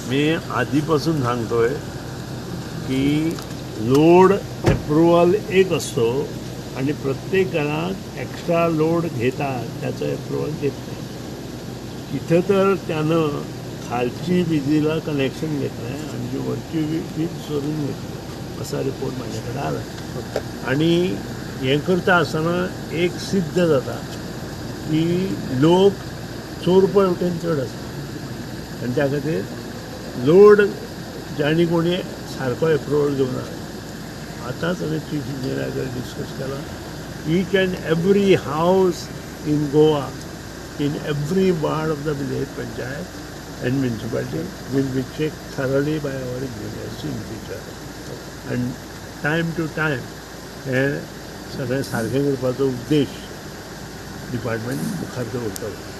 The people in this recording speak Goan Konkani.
मी आधीपासून सांगतोय की लोड अप्रुव्हल एक असतो आणि प्रत्येक घरात एक्स्ट्रा लोड घेतात त्याचं अप्रुव्हल देत नाही. इथं तर त्यानं खालची विजेला कनेक्शन घेतलं आहे आणि जी वरची वीज चोरून घेतली असा रिपोर्ट माझ्याकडे आला. आणि हें करता आसतना एक सिद्ध जाता की लोक चोरपा वटेन चड आसा आनी त्या खातीर लोड जाणी कोणी सारको एप्रुवल घेवना. आतांच हांवें चीफ इंजिनियरा कडेन डिस्कस केलां. Each and every house in Goa, in every ward of the village panchayat and municipality will be checked thoroughly by our engineers in future. And time to time हें सगळें सारकें करपाचो उद्देश डिपार्टमेंट मुखार दवरतलो.